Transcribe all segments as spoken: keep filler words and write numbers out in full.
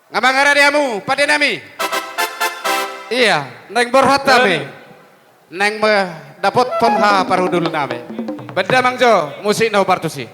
Nga mangarade hamu, pande nami. Ia, naeng borhat hami. Naeng mandapothon haha parhundul nami. Baen damang jo, musik na hombar tusi.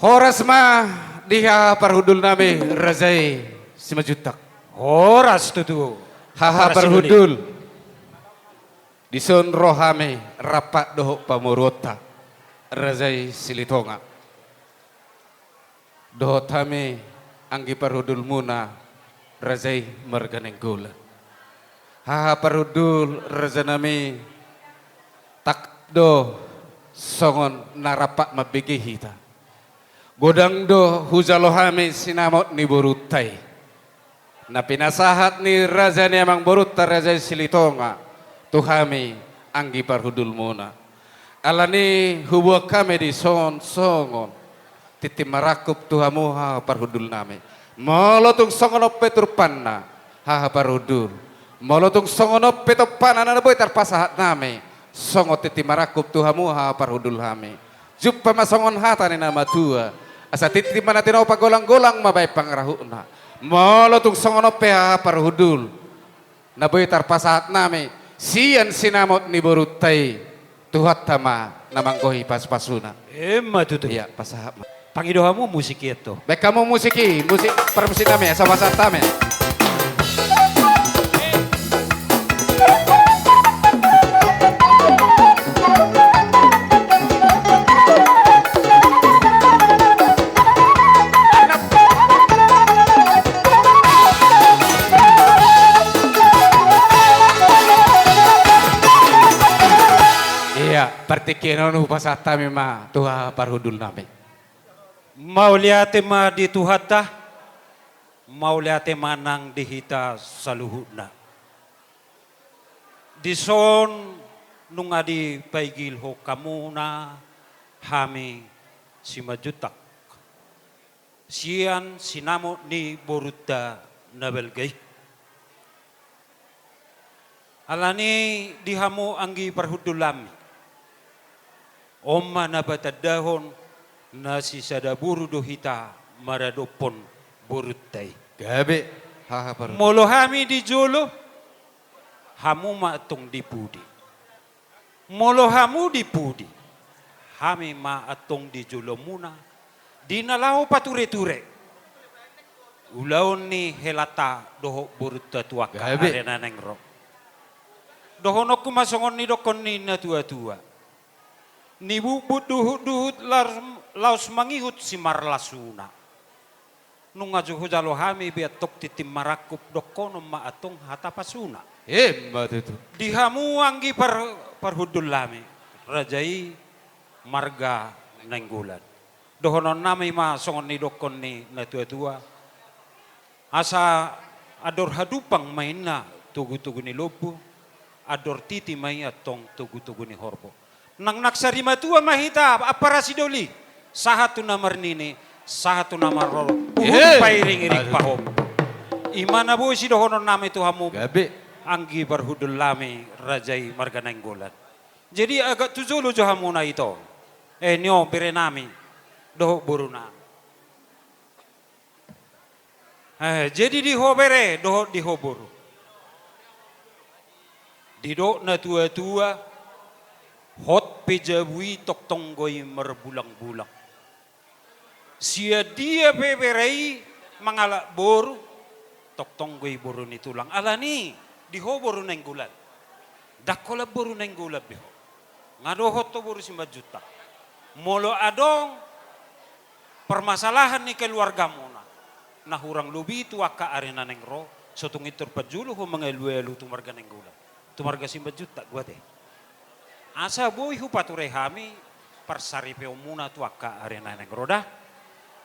Horas ma di haha parhundul nami, raja i Simanjuntak. Horas tutu. Haha parhundul. Dison ro hami rap dohot pamoruonta, raja i Silitonga. Dohot hami anggi parhundulmuna, raja i marga Nainggolan. Haha parhundul, raja nami, tak do songon na rap mambege hita. Godang do hujalo hami sinamot ni borunta i, na pinasahat ni raja ni amangborunta, raja i Silitonga, tu hami anggi parhundulmuna. Alani huboan hami dison songon tintin marangkup tu hamu, haha parhundul nami. Molo tung songon on pe turpanna, haha parhundul, molo tung songon on pe turpanna na boi tarpasahat nami songon tintin marangkup tu hamu, haha parhundul nami, jumpa ma songon hata ni na matua: Asa tintin ma na tinopa, golang-golang ma baen pangarahutna. Molo tung songon on pe, haha parhundul, na boi tarpasahat nami sian sinamot ni borunta i, Tuhanta ma na manggohi pasu-pasuna. Emma tutu. Ia, pasahat ma. Pangido hamu musik i, Anto. Baen hamu musik i, musik parmusik nami, asa pasahat hami. Ia, partingkian on hupasahat hami ma tu haha parhundul nami. Mauliate ma di Tuhanta, mauliate ma nang di hita saluhutna. Dison nunga dipaigilhon hamuna hami Simanjuntak sian sinamot ni borunta na balga i. Alani di hamu anggi parhundul nami, on ma na patandahon na sisada boru do hita maradophon borunta i. Gabe, haha parhundul. Molo hami di jolo, hamu ma antong di pudi. Molo hamu di pudi, hami ma antong di jolomuna, di na laho pature-ture ulaon ni helanta dohot borunta tu angka ari na naeng ro. Dohononku ma songon nidokkon ni natua-tua: Nibutbut duhut-duhut lar-, laos mangihut simarlasuna. Nunga jo hujalo hami be antong tintin marangkup, dokkonon ma antong hata pasuna. Emma tutu. Di hamu anggi par-, parhundul nami, raja i marga Nainggolan, dohonon nami ma songon nidokkon ni natua-tua: Asa andor hadumpang ma inna togu-togu ni lombu, andor titi ma i antong togu-togu ni horbo. Nang, nang sarimatua ma hita ampara sidoli, sahat tu na marnini, sahat tu na marnono, uhum pairing-iring pahompu. I ma na boi sidohonon nami tu hamu, gabe, anggi parhundul nami, raja i marga Nainggolan. Jadi agak tu jolo jo hamuna, ito. Eh, ni ho bere nami dohot boru nami. Eh, jadi di ho bere dohot di ho boru, didok natua-tua: Hot pe jabu i, tongtong do i marbulang-bulang. Sian dia pe bere i mangalap boru, tongtong do i boru ni tulang. Alani di ho boru Nainggolan, ndang holan boru Nainggolan be ho. Nga dohot ho boru Simanjuntak. Molo adong permasalahan ni keluargamuna na hurang lobi tu angka ari na naeng ro, so tung pintor parjolo ho mangalu-alu tu marga Nainggolan, tu marga Simanjuntak do ate. Asa boi hupature hami parsaripeonmuna tu angka ari na naeng ro da.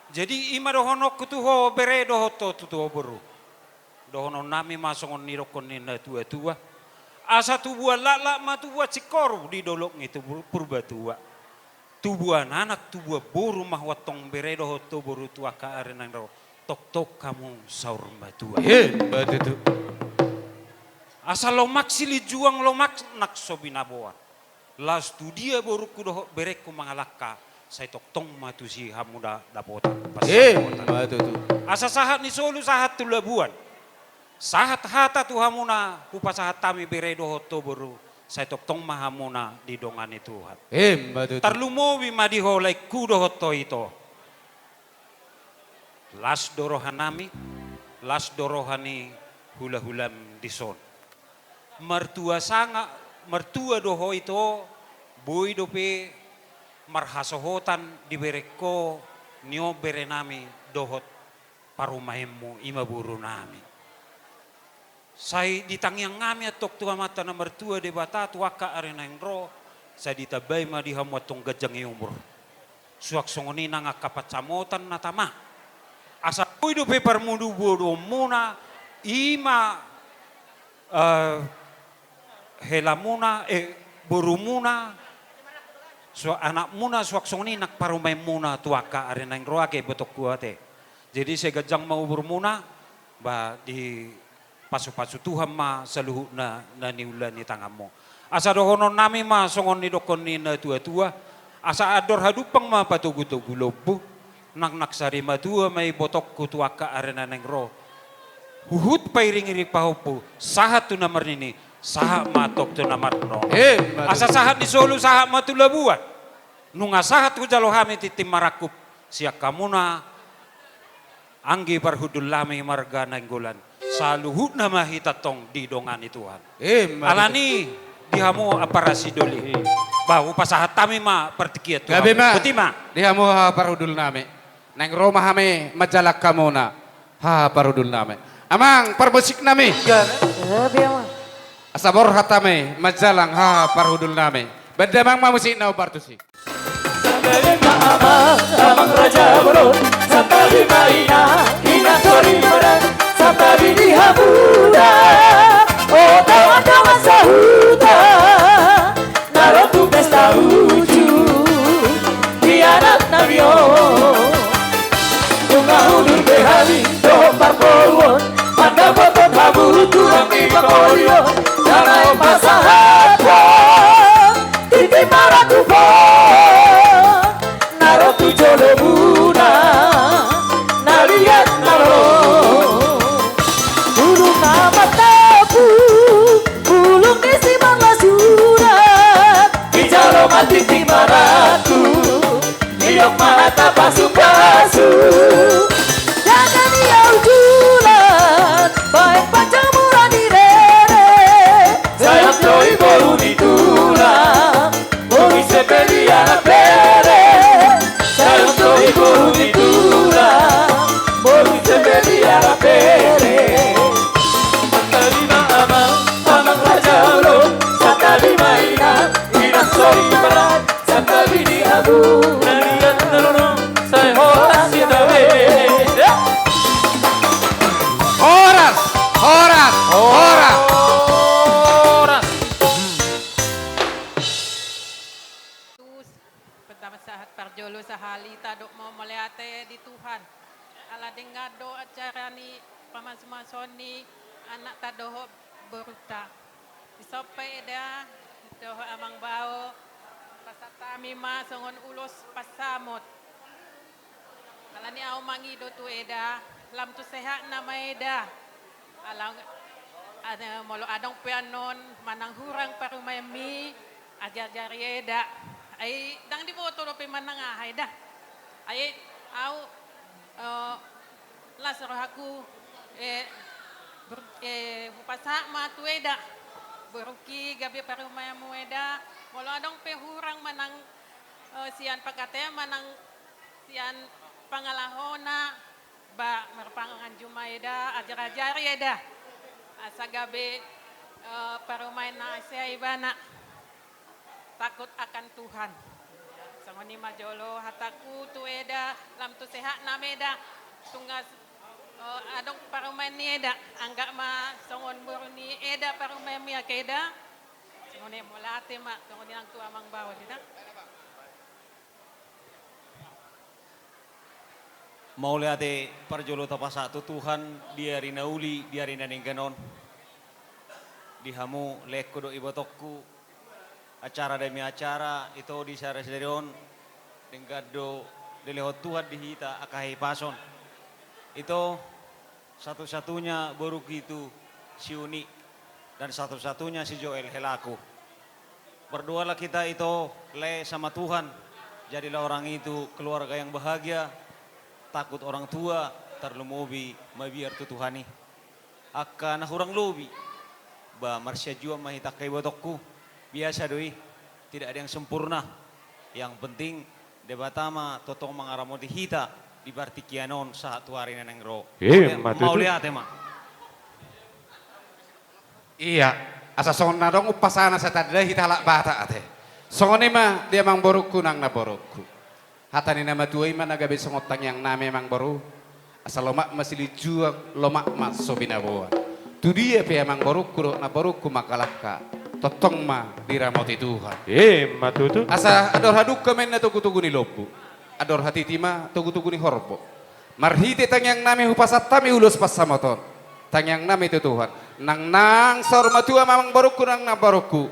Jadi i ma dohononku tu ho bere dohot ho tu, tu ho boru. Dohononnami ma songon nidokkon ni na tuatua. Asa tubuan laklak ma tubuan singkoru di dolok ni Pur-, Purbatua. Tubuan anak, tubuan boru ma huantong bere dohot ho boru tu angka ari na naeng ro. Tongtong hamu saur matua. Emma tutu. Asa lomak silinjuang, lomak nang so binaboan. Laos tu dia borungku dohot berengku mangalangka, sai tongtong ma tusi hamu da-, dapotan. Emma tutu. Asa sahat ni solu sahat tu labuan. Sahat hata tu hamuna hupasahat hami bere dohot ho boru, sai tongtong ma hamuna didongani Tuhan. Emma tutu. Tarlumobi ma di ho laengku dohot ho ito. Las do rohanami, las do roha ni hulahulam dison. Martua sanga, martua do ho ito, boi dope marhasohotan di berengko, nion berenami dohot parumaenmu, i ma borunami. Sai di tangiangnami antong tu Amanta na martua Debata tu angka ari na naeng ro, sai ditambai ma di hamu antong ganjang ni umur. Suang songon i nang angka pansamotan na tama. Asa boi dope parmudubodoonmuna, i ma, eh, helamuna, eh, borumuna, su-, anakmuna, suang songon i nang parumaenmuna tu angka ari na naeng ro ate ibotongku ate. Jadi sai ganjang ma umurmuna, ba dipasupasu Tuhan ma saluhutna na niula ni tanganmu. Asa dohononnami ma songon nidokkon ni na tuatua, asa andor hadumpang ma patogutogu lombu, nang nang sari matua ma ibotongku tu angka ari na naeng ro. Huhut pairingiring pahompu, sahat tu na marnini, sahat ma antong tu na marnono. Emma tutu. Asa sahat ni solu sahat ma tu labuan. Nunga sahat hujalo hami tintin marangkup sian hamuna anggi parhundulnami marga Nainggolan. Saluhutna ma hita antong didongani Tuhan. Emma tutu. Alani di hamu ampara sidoli. Ba hupasahat hami ma partingkian tu hamu. Gabe ma. Boti ma. Di hamu haha parhundulnami. Naeng ro ma hami manjalang hamuna haha parhundulnami. Amang parmusiknami. Gabe, Amang. Asa borhat hami manjalang haha parhundulnami. Baen damang ma musikna, umbar tusi. Santabi ma amang, amang raja bolon. Santabi ma inang, inang soripada. Santabi di hamuna, o daodaoan sahuta, na ro tu pesta uju ni anaknami on. Nunga hundul be hami dohot parboruon, mandapothon hamu tulang ni pangoli on, na naeng pasahathon tintin marangkup on, na ro tu jolomuna, na liat na ro. Bulung na martampuk, bulung ni simarlas urat, dijalo ma tintin marangkup. Didok ma hata pasupasu. Jaga ni au tulan, baen panjamuran ni rere. Sai on do i boru ni tulang, boru ni sembe ni anak bere. Sai on do i boru ni tulang, boru ni sembe ni anak bere. Santabi ma amang, amang raja bolon. Santabi ma inang, inang soripada. Santabi di hamu. Horas, horas, horas, horas. Pertama sahat parjolo sahali tadok ma mauliate di Tuhan. Ala denggan do acara ni pamasumasuon ni anakta dohot borunta. Dison pe eda, dohot amang bao, pasahat hami ma songon ulos pansamot. Alani au mangido tu eda, lam tu sehatna ma eda. Ala, ada, molo adong pe annon manang hurang parumaenmi, ajarajari eda. Ai ndang diboto dope manang aha eda. Ai au, eh, las rohaku, eh, ber-, eh, hupasahat ma tu eda. Borungki gabe parumaenmu eda. Molo adong pe hurang manang, eh, sian pangkataion manang sian pangalahona, ba marpanganju ma eda, ajarajari eda. Asa gabe, eh, parumaen na hasea ibana. Takut akan Tuhan. Songon i ma jolo hatangku tu eda, lam tu sehatna ma eda. Tungas, e, Adong parumaen ni Eda, anggap ma songon boru ni Eda parumaenmi, angka Eda. Songon i, mauliate ma, songon i nang tu amang baoa, Eda. Mauliate parjolo tapasahat tu Tuhan di ari na uli, di ari na denggan on. Di hamu, lehonku dohot ibotongku, acara demi acara, ito di sadari on, denggan do dilehon Tuhan di hita angka hahipason. Ito, satu-satunya borungku itu si Uni, dan satu-satunya si Joel helaku. Berdoalah kita, ito, lae, sama Tuhan, jadilah orang itu keluarga yang bahagia, takut orang tua, tarlumobi mabiar tu Tuhan i. Angka na hurang lobi, ba, marsianjuan ma hita, angka ibotongku. Biasa do i, tidak ada yang sempurna. Yang penting, Debata ma tongtong mangaramoti hita di partingkian on sahat tu ari na naeng ro. Ima tutu. Mauliate ma. Ia, asa songon na adong umpasana, sai tanda hita halak Batak, ate. Songon i ma di amang borungku nang namborungku. Hata ni na matua i ma na gabe songon tangiang nami, amang boru. Asa lomak ma silinjuang, lomak ma so binaboan. Tu dia pe amang borungku dohot namborungku mangkalangka, tongtong ma diramoti Tuhan. Ima tutu. Asa andor hadungka ma inna togu-togu ni lombu, andor hatiti ma togu-togu ni horbo. Marhite tangiang nami hupasahat hami ulos pansamotan, tangiang nami tu Tuhan. Nang, nang saur matua ma amang borungku nang namborungku,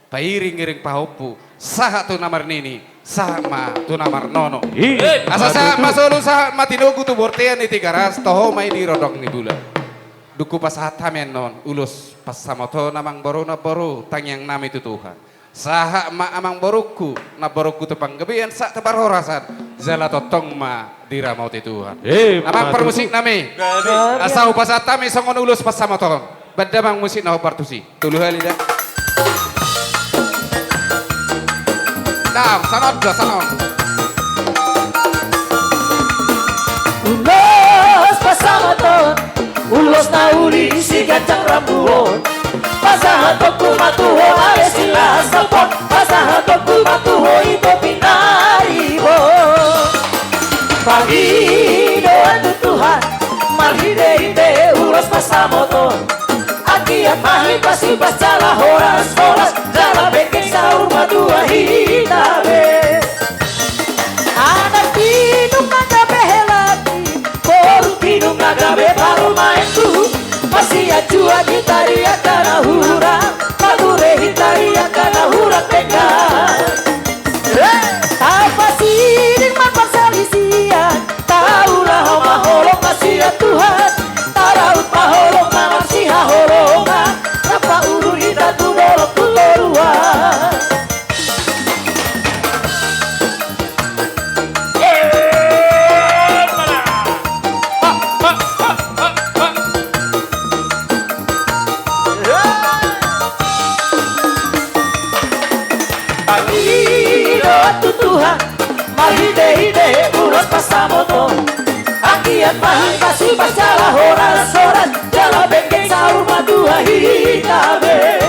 pairing-iring pahompu, sahat tu na marnini, sahat ma tu na marnono. Ima tutu. Asa sahat ma solu, sahat ma tinogu tu bortean ni Tigaras, toho ma i di rondang ni bulan. Dung hupasahat hami annon ulos pansamotan, amang boru namboru, tangiang nami tu Tuhan. Sahat ma amang borungku namborungku tu panggabean, sahat tu parhorasan, jala tongtong ma diramoti Tuhan. Ima tutu. Amang parmusik nami. Gabe. Asa hupasahat hami songon ulos pansamotan. Bahen damang musik na hombar tusi. Tolu hali da. Dang, sanon do, sanon. Ulos pansamotan, ulos na uli siganjang rambu on. Pasahatonku ma tu ho ale silas topot, pasahatonku ma tu ho ito pinaribot. Pangidoan tu Tuhan, marhite-hite ulos pansamotan. Anggiat ma himpas-himpas jala horas-horas, jala penggeng saur matua hita be. Anak tinung na gabe helangku, boru tinung na gabe parumaenku. Marsianjuan hita di angka na hurang, mature hita di angka na hurang denggan. Tapasiding ma parsalisian, taulahon ma holong na sian Tuhan, taraut ma holong na marsihaholongan, rap paulun hita tu dolok tu toruan. Pangidoan tu Tuhan, marhite-hite ulos pansamotan. Anggiat ma himpas-himpas jala horas-horas, jala penggeng saur matua hita be.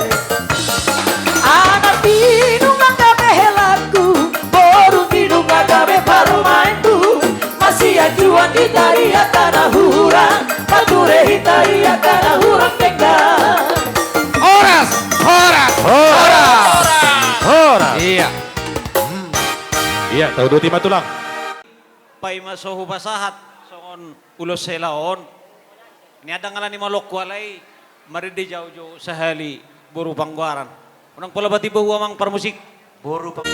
Anak tinung na gabe helangku, boru tinung na gabe parumaenku. Marsianjuan hita di angka na hurang, mature hita di angka na hurang denggan. Horas, horas, horas. Horas. Ia. Hmm. Ia, tau doti ma tulang. Paima so hupasahat songon ulos hela on, nian ndang ala ni malongku, alai marende jaujau sahali boru panggoaran. Unang pola batimbo hu amang parmusik. Boru pa-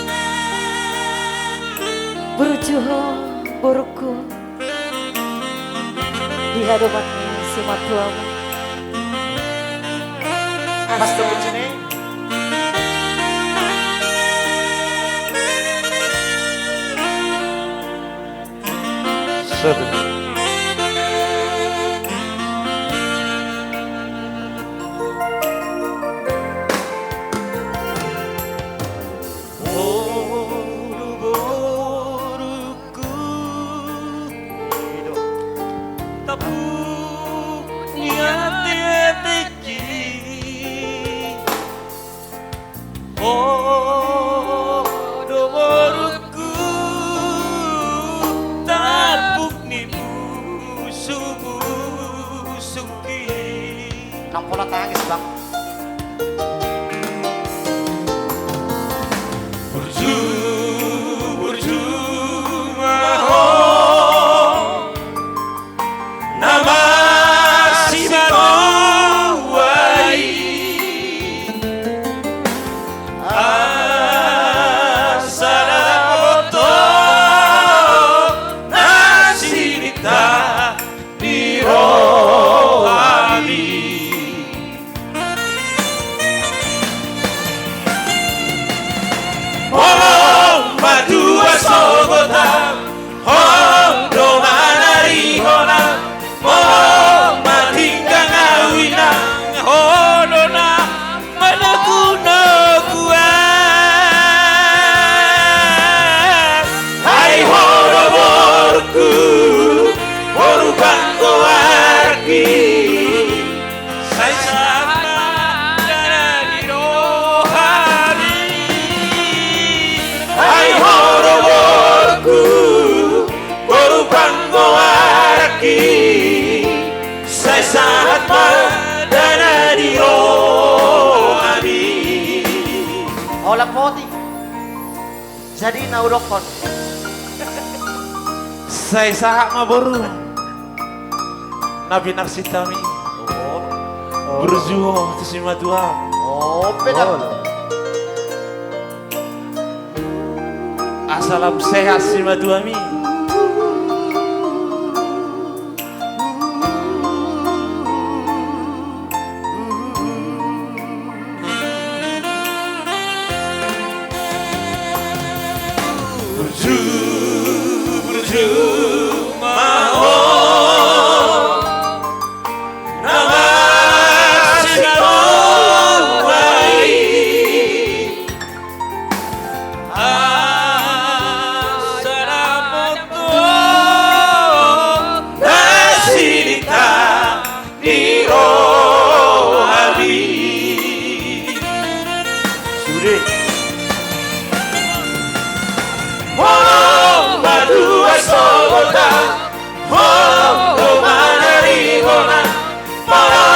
Burju ho, borungku, di hadopan ni simatuamu. Mas, tunggu sini. Satu. Boru borungku, tapuk ni ateateki. Ho do borungku, tapuk ni Nang pola tangis, Bang. Burju, burju ma ho, na masimatua i. Asa na boto na sininta ni rohami. Molo matua sogot am, ho do manarihon am, molo matinggang au inang, ho do na manogunogu am. Ai ho do borungku, boru panggoarki, sai sahat ma dana di rohami. Ai ho do borungku, boru panggoarki, sai sahat ma dana di rohami. Holan poti. Jadi na hudokkon. Sai sahat ma boru na pinarsinta mi. Burju ho tu simatua. Asa lam sehat simatuami. Burju, burju ma ho, na masimatua i. Asa na boto na sininta ni rohami. Sude. Molo matua sogot am, ho do manarihon am, molo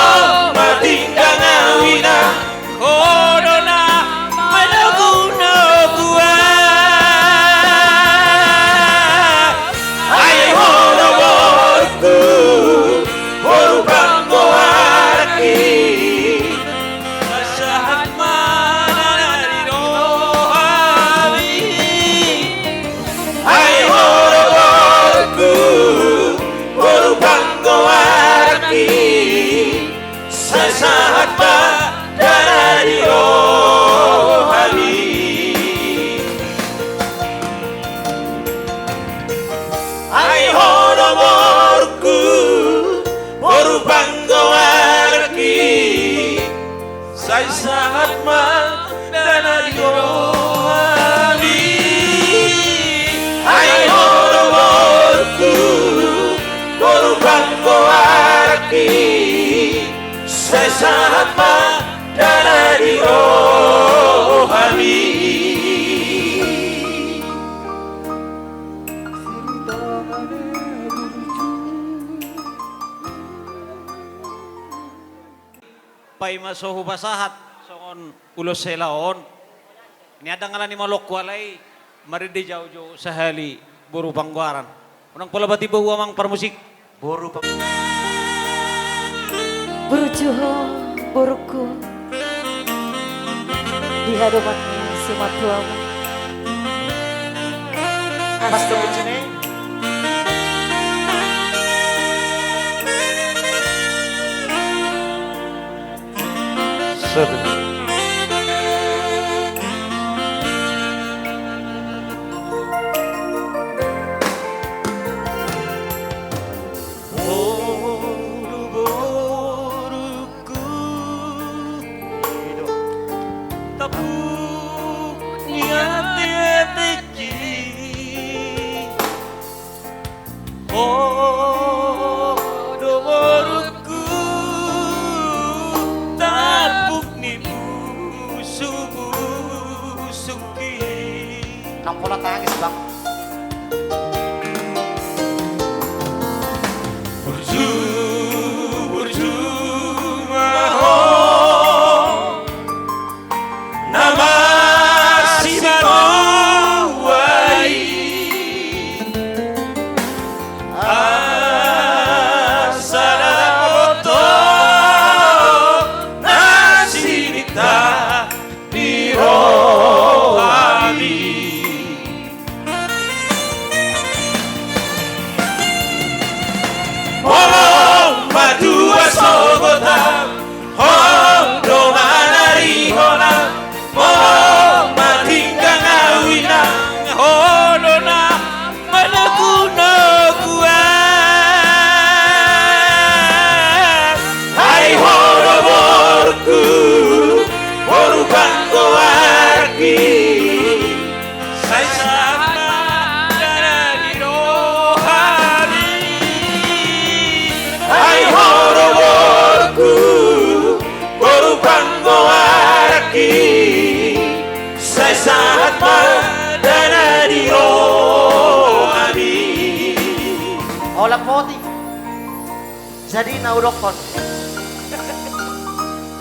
matinggang au inang, ho do na manogunogu am. Ai ho do borungku, boru panggoarki, sai sahat ma dana di rohami. Ai ho do borungku, boru panggoarki, sai sahat ma dana di rohami. Ai ho do borungku, boru panggoarki, sai sahat ma dana di rohami. Ai ho do borungku, boru panggoarki, sai sahat ma dana di rohami. Paima so hupasahat songon ulos hela on, nian ndang alani maloku alai marende jaujau sahali boru panggoaran. Unang pola patimbo hu amang parmusik. Boru pang- Burju ho, borungku, di hadopan ni simatuamu. Pas tu kucine. Satu. Boru, borungku, tampuk ni ateateki. Ho do borungku, tampuk ni musumusuki. Nang pola tangis, Bang. Burju, burju, ma Jadi na hudokkon.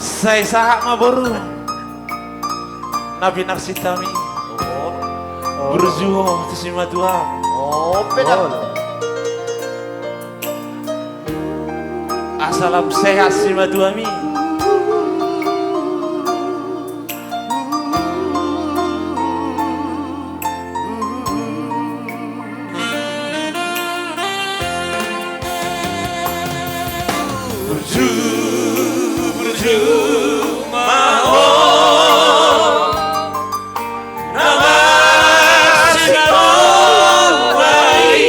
Sai sahat ma boru na pinarsinta mi. Oh. Burju ho tu simatua. Oh, pedang. Asa lam sehat simatua mi. Burju, burju ma ho, na masihol ai.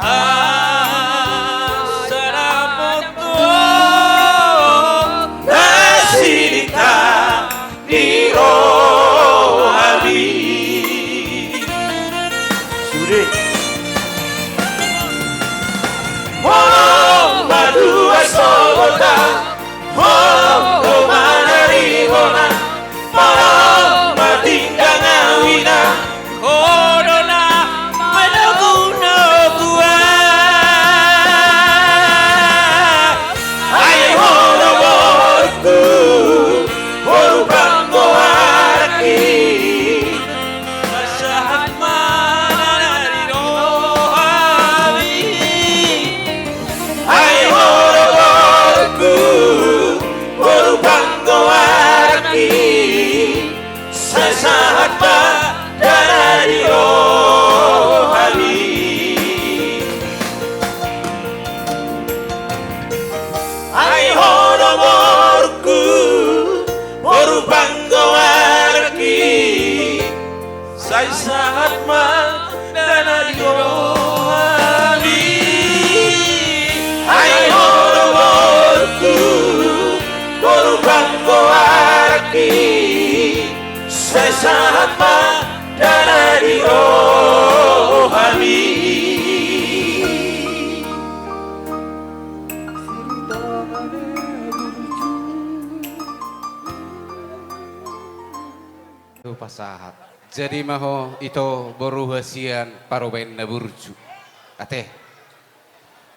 Asa na moto na silita di rohami. Sude. Molo madua sogot, ho do manarihona. Molo matinggang au ina, ho do na manogunogu au. Ai ho do borungku, boru panggoarangki. Sahat ma dana di rohami. Ai ho do borungku, boru panggoarangki. Sai sahat ma dana di rohami. Ai ho do borungku, boru panggoarangki. Sai sahat ma dana di rohami. Ai ho do borungku, boru panggoarangki. Sai sahat ma dana di rohami. Hupasahat. Jadi ma ho ito boru hasian parumaen na burju. Ate.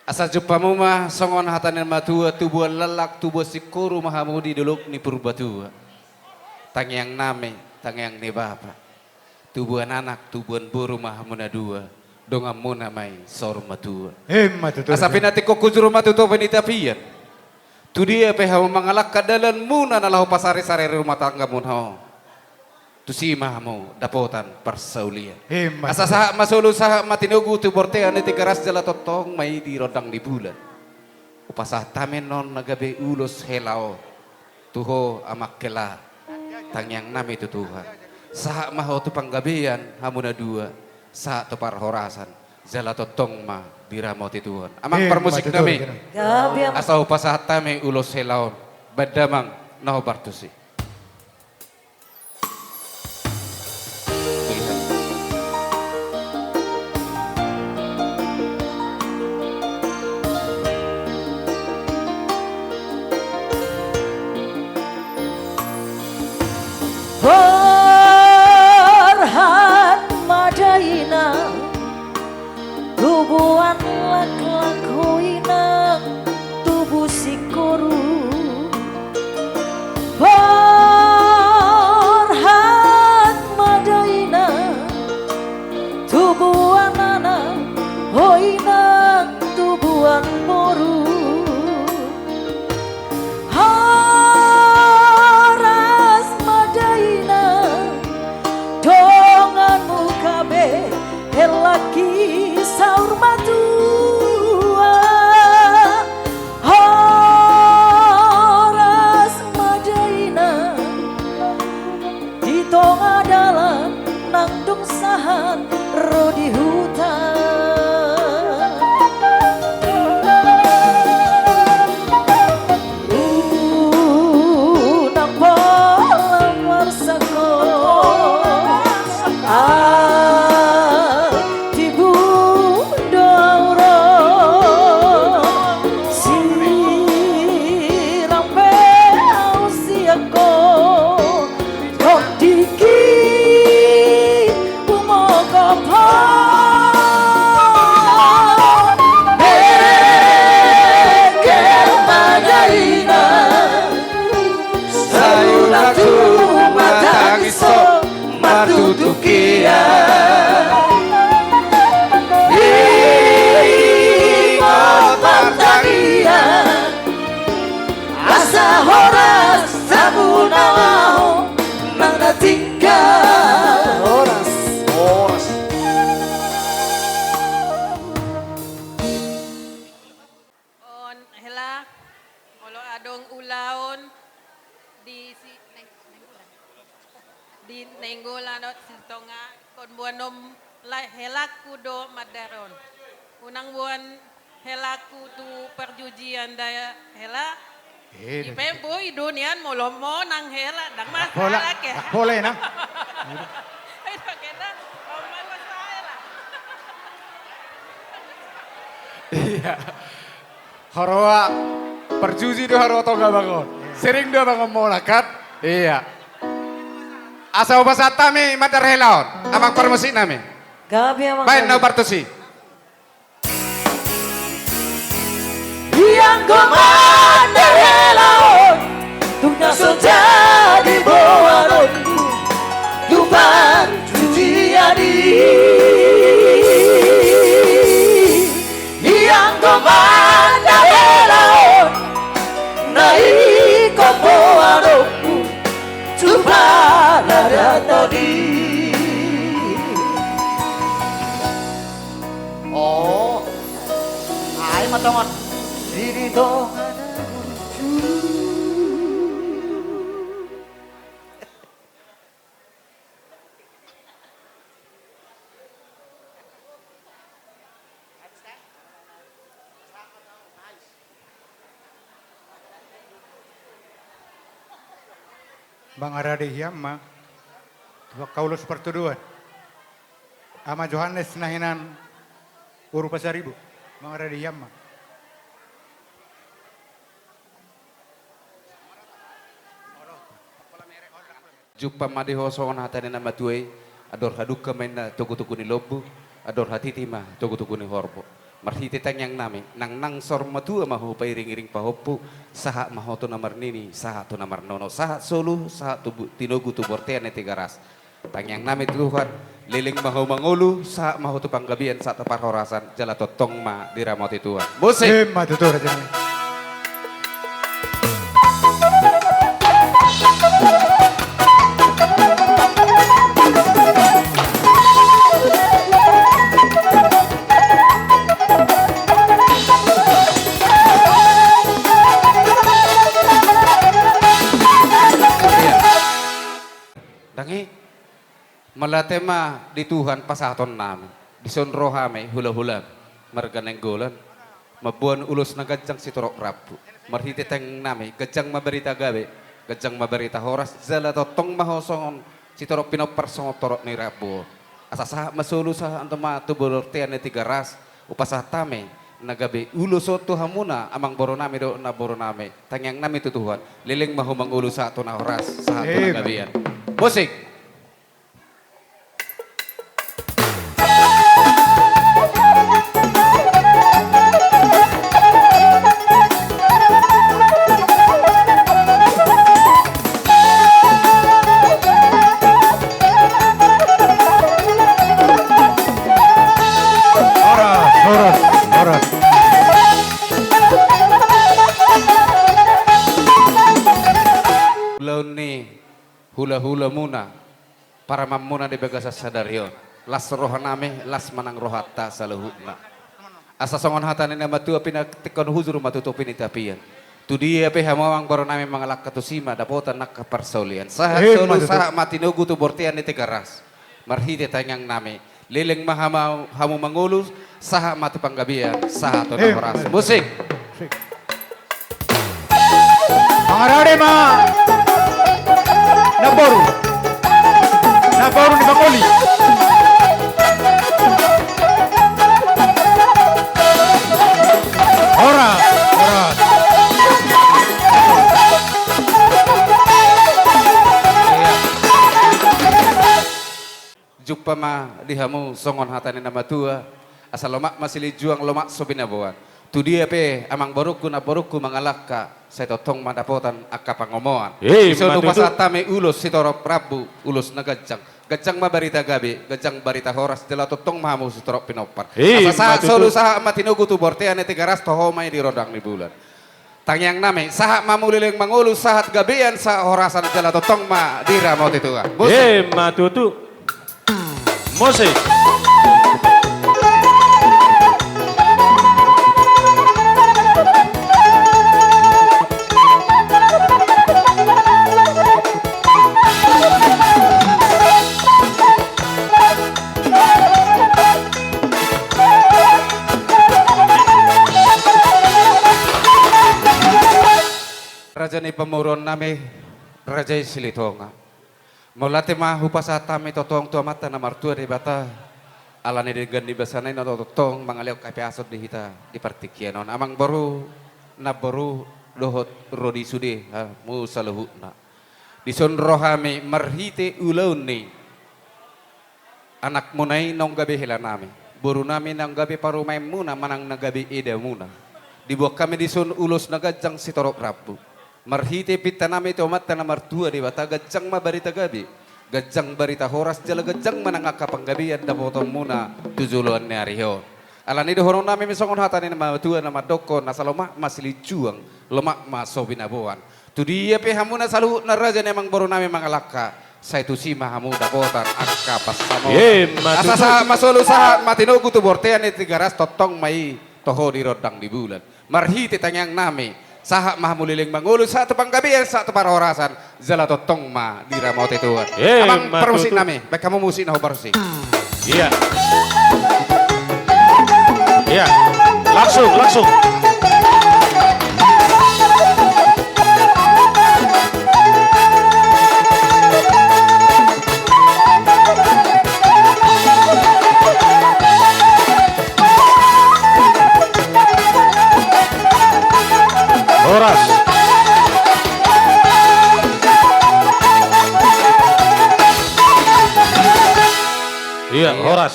Asa jumpamu ma songon hata ni na matua, tubuan laklak, tubuan singkoru ma hamu di dolok ni Purbatua. Tangiang nami, tangiang ni bapa. Tubuan anak, tubuan boru ma hamu na dua. Donganmuna ma i saur matua. Emma tutu. Asa pinantikhon hujur ma tu topi ni tapian. Tu dia pe hamu mangalangka dalanmuna na laho pasarisari rumah tanggamuna on. Tusi ma hamu dapotan parsaulian. Emma tutu. Asa sahat ma solu, sahat ma tinogu tu bontean ni Tigaras jala tongtong ma i di rondang ni bulan. Hupasahat hami annon na gabe ulos hela on tu ho amang hela, tangiang nami tu Tuhan. Sahat ma ho tu panggabean hamu na dua, sahat tu parhorasan, jala tongtong ma diramoti Tuhan. Amang parmusik nami, asa hupasahat hami ulos hela on, baen damang na hombar tusi. Borhat ma da inang, tubuan laklak ho inang, tubu singkoru. Borhat ma da inang, tubuan anak ho inang, tubuan boru. Horas ma da inang, donganmu gabe hela i saur matua. Horas Molo adong ulaon di si, Nainggolan. Di Nainggolan on, Sitonga, ingkon boanon lae helangku do mandar on. Unang boan helangku tu parjujian da hela. Eh, i pe boi do nian molo monang hela, ndang masalah, ke. Ndang pola, ndang. Itu kena, oh, masalah. Iya. Haroa parjuji do haroa Tonga Abang on. Sering do Abang on monang kan? Iya. Asa hupasahat hami mandar hela on, amang parmusik nami. Gabe, amang, baen gabe. Na partusi. Ianggo mandar hela on, tung na so jadi boanonku tu parjujian i. Ianggo mandar hela on, na ingkon boanonku tu paradaton i. Oh, ai ma tongon. Sini tongon. Mangarade hian ma tu angka ulos partodoan. Ama Johannes na hinan Uru Pasaribu, mangarade hian ma. Jumpa ma di ho songon hata ni na matua i, andor hadungka ma inna togutogu ni lombu, andor hatiti ma togutogu ni horbo. Marhite tangiang nami, nangnang saur matua ma ho pairingiring pahompu, sahat ma ho tu na marnini, sahat tu na marnono, sahat solu, sahat tu bu-, tinogu tu bortean ni Tigaras. Tangiang nami tu Tuhan, leleng ma ho mangolu, sahat ma ho tu panggabean, sahat tu parhorasan, jala tongtong ma diramoti Tuhan. Musik. Ima tutu, raja nami. Ndang i, mauliate ma di Tuhan pasahaton nami. Dison ro hami hulahula marga Nainggolan mamboan ulos na ganjang sitorop rambu. Marhite tangiang nami, ganjang ma barita gabe, ganjang ma barita horas, jala tongtong ma ho songon sitorop pinompar songon torop ni rambu on. Asa sahat ma solu, sahat antong ma tu bortean ni Tigaras, hupasahat hami na gabe ulos on tu hamuna, amangboru nami dohot namboru nami. Tangiang nami tu Tuhan, leleng ma ho mangolu sahat tu na horas, sahat tu na gabean. Musik. Horas, horas, horas. Ulaon ni hulahulamuna, paramanmuna di bagasan sadari on. Las roha nami, las ma nang rohanta saluhutna. Asa songon hata ni na matua, pinantikhon hujur ma tu topi ni tapian. Tu dia pe hamu amangboru nami mangalangka, tusi ma dapotan angka parsaulian. Sahat solu, sahat ma tinogu tu bortean ni Tigaras. Marhite tangiang nami, leleng ma hamu, hamu mangolu, sahat ma tu panggabean, sahat tu na horas. Musik. Mangarade ma namboru, namboru ni pangoli. Horas, horas. Jumpa ma di hamu songon hata ni na matua, asa lomak ma silinjuang, lomak so binaboan. Tu dia pe amangborungku, namborungku mangalangka, sai tongtong ma dapotan angka pangomoan. Ima tutu. Dison hupasahat hami ulos sitorop rambu, ulos na ganjang. Ganjang ma barita gabe, ganjang barita horas, jala tongtong ma hamu sitorop pinompar. Ima tutu. Asa sahat solu, sahat ma tinogu tu bortean ni Tigaras, toho ma i di rondang ni bulan. Tangiang nami, sahat ma hamu leleng mangolu, sahat gabean, sahat horasan, jala tongtong ma diramoti Tuhan. Musik. Ima tutu. Musik. Raja ni pamoruon nami, Raja i Silitonga. Mauliate ma hupasahat hami tongtong tu Amanta na martua Debata, ala ni denggan ni basana i na tongtong mangalehon hapeason di hita di partingkian on. Amangboru, namboru, dohot ro di sude hamu saluhutna. Dison ro hami marhite ulaon ni anakmuna i naung gabe helanami, borunami naung gabe parumaenmuna manang na gabe edamuna. Diboan hami dison ulos na ganjang sitorop rambu. Marhite pintanami tu Amanta na martua Debata, ganjang ma barita gabe, ganjang barita horas, jala ganjang ma nang angka panggabean dapotonmuna tu joloan ni ari on. Ala ni i dohononnami ma songon hata ni na matua na mandokkon, asa lomak ma silinjuang, lomak ma so binaboan. Tudia pe hamu na saluhutna raja ni amangborunami mangalangka, sai tusi ma hamu dapotan angka pansamotan. Emma tutu. Asa sahat ma solu, sahat ma tinogu tu bontean ni Tigaras, tongtong ma i toho di rondang di bulan. Marhite tangiangnami, sahat ma hamu leleng mangolu, sahat tu panggabean, sahat tu parhorasan, jala tongtong ma diramoti Tuhan. Emma tutu. Amang parmusiknami, baen hamu musik na huparmusik. Iya. Iya. Langsung, langsung. Horas. Iya, horas.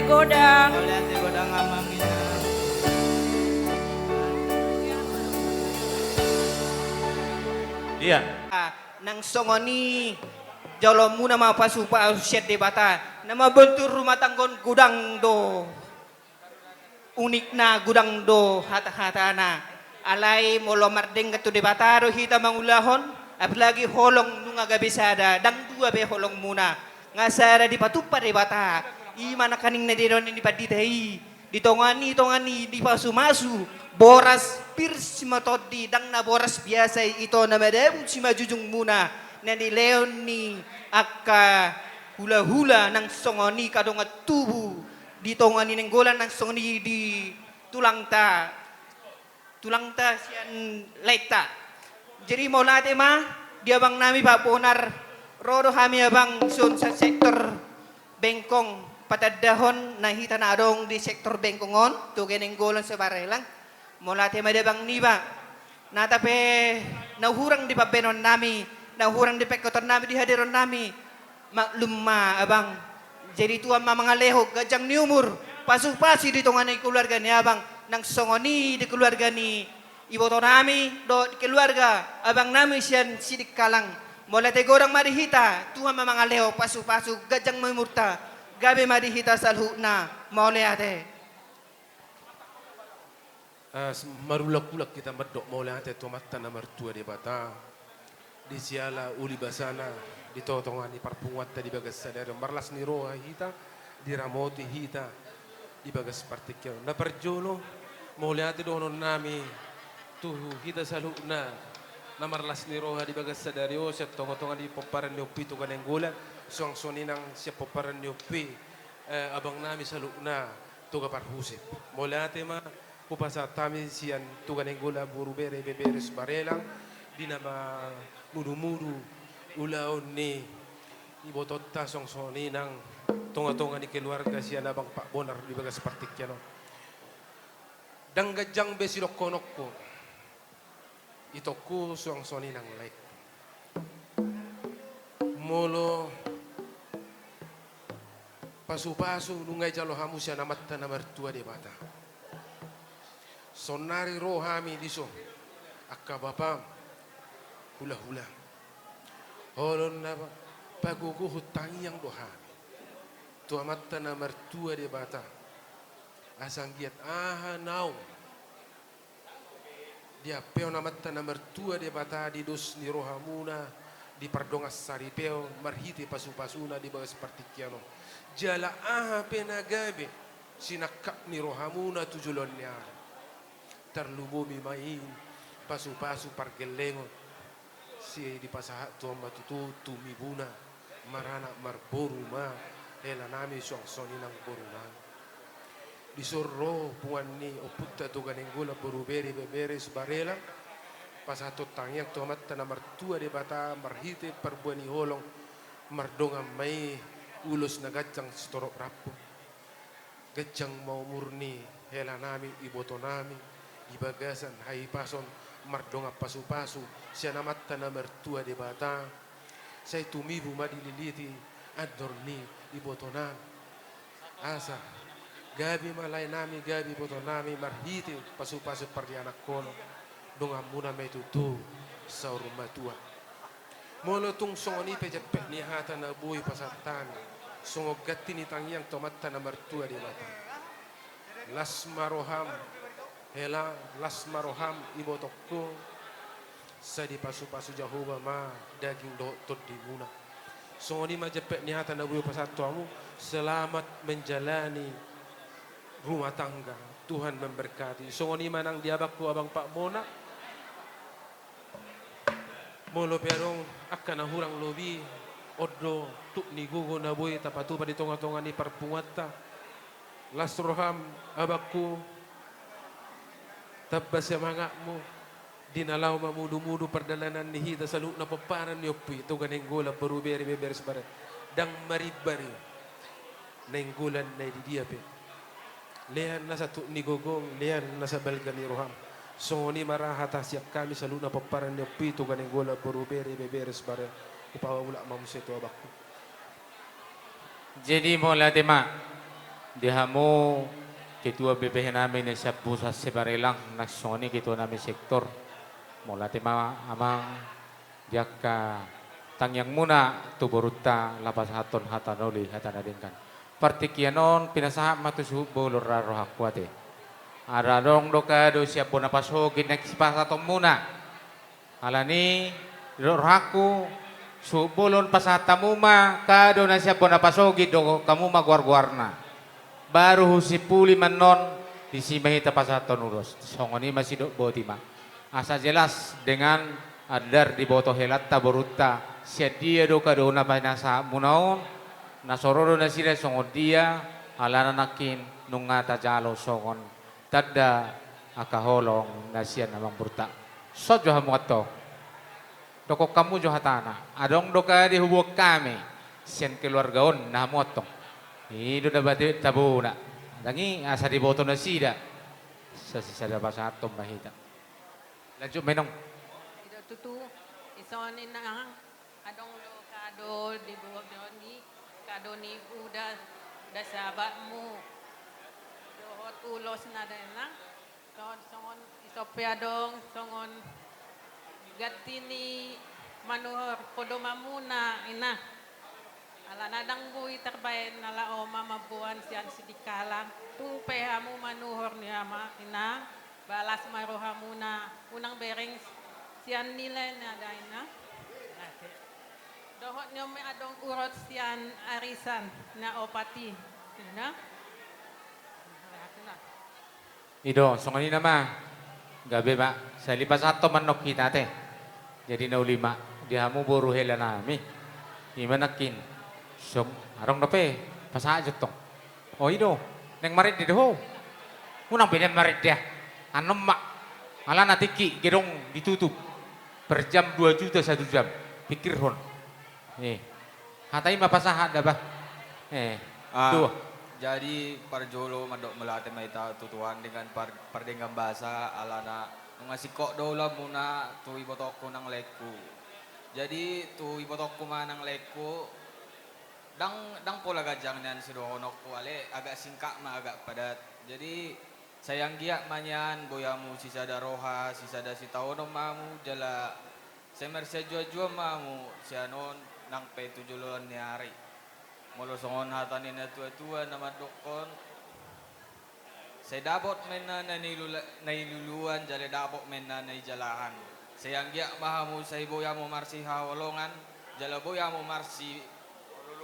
Godang. Mauliate godang amang inang. Iya. Ah, nang songon i jaloonmuna ma pasupasu sian Debata, na mambantu rumah tangga on godang do unikna, godang do hatahatana. Alai molo mardenggan tu Debata do hita mangulahon, apalagi holong nunga gabe sada, ndang dua be holongmuna. Nga sada dipatumpa Debata, i ma nangkaning na nidok ni pandita i. Di tonga ni, tonga ni, dipasumasu boras pir simatondi, ndang na boras biasa i, ito na madabu simanjujungmuna, na nilehon ni angka hulahula nang songon i angka dongan tubu di tonga ni Nainggolan nang songon i di tulangta, tulangta sian laenta. Jadi mauliate ma di abang nami Pak Bonar, ro do hami abang son sektor Bengkong patandahon na hita na adong di sektor Bengkong on, Toga Nainggolan se-Barelang. Mauliate ma di abang niba. Nata pe na hurang di pambahenon nami, na hurang di pengkoton nami, di haderon nami, maklum ma abang. Jadi Tuhan ma mangalehon ganjang ni umur, pasupasu di tonga ni keluarga ni abang, nang songon i di keluarga ni iboto nami dohot keluarga abang nami sian Sidikalang. Mauliate godang ma di hita, Tuhan ma mangalehon pasupasu, ganjang ma umurta, gabe ma di hita saluhutna. Mauliate. Ah, s-, marulak-ulak hita mandok mauliate tu Amanta na martua Debata, di siala uli basana di tonga-tonga ni parpunguanta di bagas sadari on, marlas ni roha hita, diramoti hita di bagas partingkian on. Na parjolo, mauliate dohonon nami tu hita saluhutna na marlas ni roha di bagas sadari on, sian tonga-tonga ni pomparan ni ompu i Toga Nainggolan, suang songon i nang sian pomparan ni ompu i, eh, abang nami saluhutna Toga Parhusip. Mauliate ma hupasahat hami sian Toga Nainggolan boru bere ibebere sibarelang, di na mamudu-mudu ulaon ni ibotonta suang songon i nang tonga-tonga ni keluarga sian abang Pak Bonar di bagas partingkian on. Ndang ganjang be sidohononku, itongku suang songon i nang laengku. Molo pasupasu nunga dijalo hamu sian Amanta na martua Debata, saonnari ro hami dison, angka bapam, hulahula, holong na pagogohon tangiang do hami tu Amanta na martua Debata, asa anggiat aha naung diampehon Amanta na martua Debata di dos ni rohamuna, di pardongan saripeon marhite pasupasuna di bagas partingkian on, jala aha pe na gabe sinangkap ni rohamuna tu joloan ni ari, tarlumobi ma i pasupasu pargellengon, sai dipasahat Tuhan ma tutu tumibuna, maranak marboru ma hela nami suang songon i nang boru nami. Dison ro punguan ni ompunta Toga Nainggolan boru bere ibebere sibarelang, pasahathon tangiang tu Amanta na martua Debata marhite parbue ni holong, mardongan ma i ulos na ganjang sitorop rambu. Ganjang ma umur ni hela nami iboto nami di bagasan hahipason mardongan pasupasu sian Amanta na martua Debata, sai tumibu ma dililiti andor ni iboto nami, asa gabe ma lae nami, gabe iboto nami marhite pasupasu pardianakhonon, donganmuna ma i tutu saur matua. Molo tung songon i pe jempek ni hata na boi pasahat hami songon ganti ni tangiang tu Amanta na martua Debata, las ma roham hela, las ma roham ibotongku, sai dipasupasu Jahowa ma daging dohot tondimuna. Songon i ma jempek ni hata na boi pasahat tu hamu, selamat menjalani rumah tangga, Tuhan memberkati. Songon i ma nang di abangku, abang Pak Bonar. Molo pe adong angka na hurang lobi, on do tuk ni gogo na boi tapatupa di tonga-tonga ni parpunguanta. Las roham, abangku, tamba semangatmu di na laho mamudu-mudu pardalanan ni hita saluhutna pomparan ni ompu i Toga Nainggolan boru bere ibebere sibarelang. Ndang marimbar i Nainggolan na di dia pe. Lean nasa tuk ni gogom, lean nasa balga ni roham. Songon i ma ra hata sian hami saluhutna pomparan ni ompu i Toga Nainggolan boru bere ibebere sibarelang. Hupaulak ma muse tu abangku. Jadi mauliate ma. Di hamu ketua B P H nami na sian Pusat Sibarelang, nang songon i ketua nami sektor. Mauliate ma amang di angka tangiangmuna tu borunta, laho pasahathon hata na uli, hata na denggan. Partingkian on pinasahat ma tu suhut bolon ra rohangku ate. Adong do kado sian bona pasogit na sipasahatonmuna. Alani, didok rohangku, suhut bolon pasahat hamu ma kado na sian bona pasogit, dohot hamu ma goar-goarna. Baru husimpuli ma annon, disi ma hita pasahathon ulos. Songon i ma sidok boti ma. Asa jelas dengan andar diboto helanta borunta, sian dia do kado na pinasahatmuna on, na so ro do nasida songon dia, alana nangkin nunga tajalo songon tanda angka holong na sian amangborunta. Son jo hamu antong. Dokkon hamu jo hatana. Adong do kade huboan hami sian keluarga on, ninna hamu antong. I do na bati tabona. Ndang i asa diboto nasida. Sa sisada pasahathon ma hita. Lanjut ma inong. I do tutu, ison inang. Adong do kado di bohot ni, kado ni uda, da sahabatmu. Dohot ulos na da inang. Songon, songon ison pe adong, songon ganti ni manuhor podomanmuna, inang. Alana ndang boi tarbaen na laho mamboan sian Sidikalang. Tung pe hamu manuhor ni ama, inang. Balas ma rohamuna, unang bereng sian nilai na da inang. Dohot ni on ma adong ulos sian arisan na opat i, inang. I do, songon i nama. Gabe ma, sai dipasahat ma annon hita ate. Jadi na uli ma, di hamu boru hela nami. I ma nangkin. Song, adong dope, pasahat jo antong. O i do, naeng marende do ho. Unang be naeng marende. Annon ma. Alana tingki, gedung ditutup. Per jam dua juta satu jam. Pikirhon. Eh. Hata i ma pasahat da bah. Eh. Ah, dua. Jadi parjolo mandok mauliate ma hita tu Tuhan dengan par-, pardenggan basa alana nunga singkop do ulaonmuna tu ibotongku nang laengku. Jadi tu ibotongku ma nang laengku, Ndang, ndang pola ganjang nian sidohononku, ale agak singkat ma, agak padat. Jadi, sai anggiat ma nian boi hamu sisada roha, sisada sitaonon ma hamu, jala sai marsianjuanjuan ma hamu sian on nang pe tu joloan ni ari. Molo songon hata ni natuatua na mandokkon, Sai dapot ma inna na nilula-, na niluluan, jala dapot ma inna na nijalahan. Sai anggiat ma hamu, sai boi hamu marsihaholongan, jala boi hamu marsi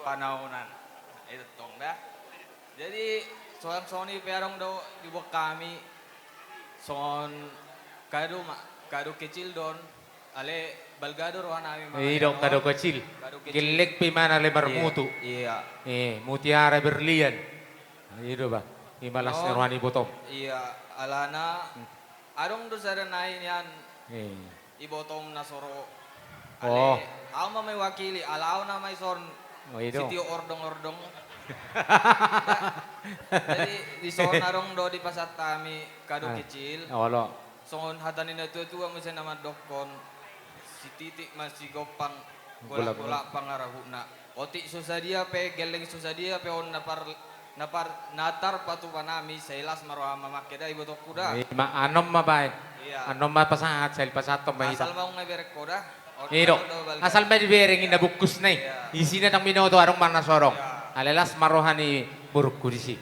panaonan. Itu tong da. Jadi, songon, songon i pe adong do diboan hami, songon kado ma, kado kecil do on. Ale, balga do roha nami mangalehon. I do, kado kecil. Kado kecil. Gelleng pe imana ale marmutu. Iya, iya. Eh, mutiara berlian. I do bah. I ma las ni roha ni ibotom. Iya, alana. Hmm. Adong do sada nai nian. Eh. Ibotom na so ro. Oh. Ale, au ma mewakili, ala au nama ison. Oh, i do. Sitio ordong-ordong. Jadi, dison adong do dipasahat hami kado kecil. Ah. Olo. Songon hata ni natuatua muse na mandokkon, sititik ma sigompang, golanggolang pangarahutna. Otik so sadia pe, gelleng so sadia pe on na par-, na par-, na tarpatupa nami, sai las ma roha mamangke da ibotongku da. I ma, annon ma baen. Iya. Annon ma pasahat, sai dipasahathon ma hita. Asal ma unang bereng ho da. I do. Asal ma dibereng inna bungkusna i. Iya. Isina ndang binoto, adong ma na so adong. Iya. Ale las ma roha ni borungku disi.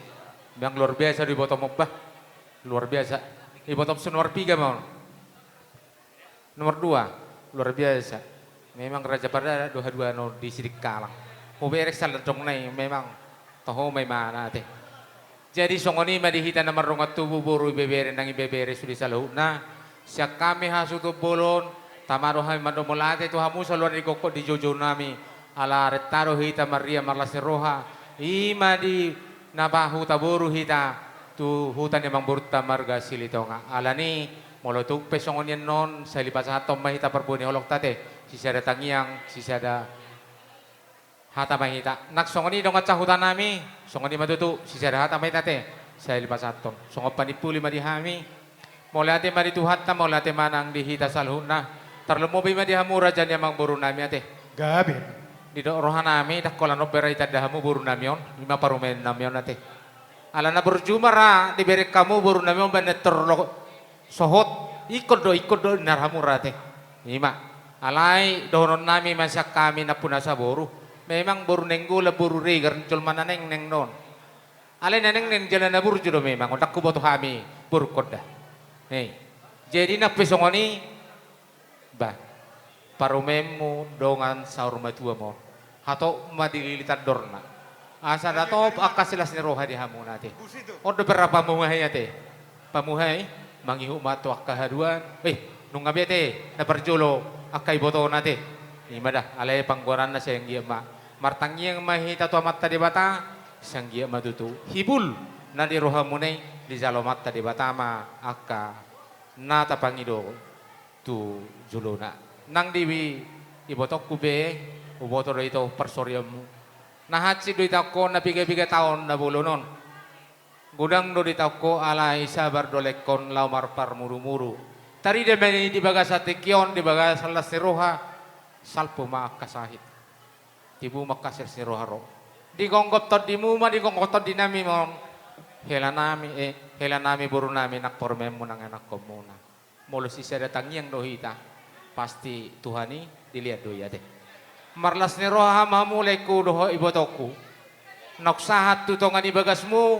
Memang luar biasa do ibotom on bah. Luar biasa. Ibotom so nomor piga ma on. Nomor dua, luar biasa. Memang raja pardalanan do haduan on di Sidikalang. Hubereng sandok nai, memang toho ma imana ate. Jadi songon i ma di hita na mardongan tubu, boru, ibebere nang ibebere sude saluhutna. Sian hami hasuhuton bolon, tama do hami mandok mauliate tu hamu saluhutna di gokhon di joujou nami. Ala renta do hita marria marlas ni roha. I ma di na pahuta boru hita tu huta ni amangborunta marga Silitonga. Alani, molo tung pe songon i annon, sai dipasahathon ma hita parbue ni holongta ate, sisada tangiang, sisada hata ma hita. Nang songon i dongan sahuta nami, songon i ma tutu, sisada hata ma hita ate, sai dipasahathon. Songon panimpuli ma di hami. Mauliate ma di Tuhanta, mauliate ma nang di hita saluhutna. Tarlumobi ma di hamu raja ni amangboru nami ate. Gabe. Didok roha nami, ndang holan on bere ditanda hamu boru nami on, i ma parumaen nami on ate. Ala na burju ma ra dibereng hamu boru nami on bahen na torlok sohot, ingkon do, ingkon do ninna hamu ra ate. Ima. Alai dohonon nami ma sian hami nampunasa boru. Memang boru Nainggolan, boru Regar, jolma na nengneng do on. Alai na nengneng jala na burju do memang on, ndang huboto hami borungkon da. Hei. Jadi nang pe songon i, bah, parumaenmu dongan saur matua ma on. Hatop ma dililit andorna. Asa datop angka silas ni roha di hamuna ate. On do berra pamuhai ate. Pamuhai, mangihut ma tu angka haduan. Eh, nunga be ate, na parjolo angka ibotona ate. Ima da, alai panggoaranna sai anggiat ma. Martangiang ma hita tu Amanta Debata, sai anggiat ma tutu hibul na di rohamuna i, dijalo Amanta Debata ma angka na tapangido tu jolona. Nang di ibotongku be, huboto do ito parsorianmu. Na hansit do itaon na piga-piga taon na bolon on. Godang do ditaon ho, alai sabar do lehon laho marparmuru-muru. Tarida ma i di bagasan tingki on, di bagasan las ni roha, salpu ma angka sahit. Tibu ma angka silas ni roha ro. Digonggom tondimu ma, digonggom tondinami ma on. Helanami, eh, helanami, borunami, nang parumaenmu, nang ianakkonmuna. Molo sisada tangiang do hita, pasti Tuhan i dilehon do i ate. Marlas ni roha ma hamu lehonku dohot ibotongku. Naung sahat tu tonga ni bagasmu,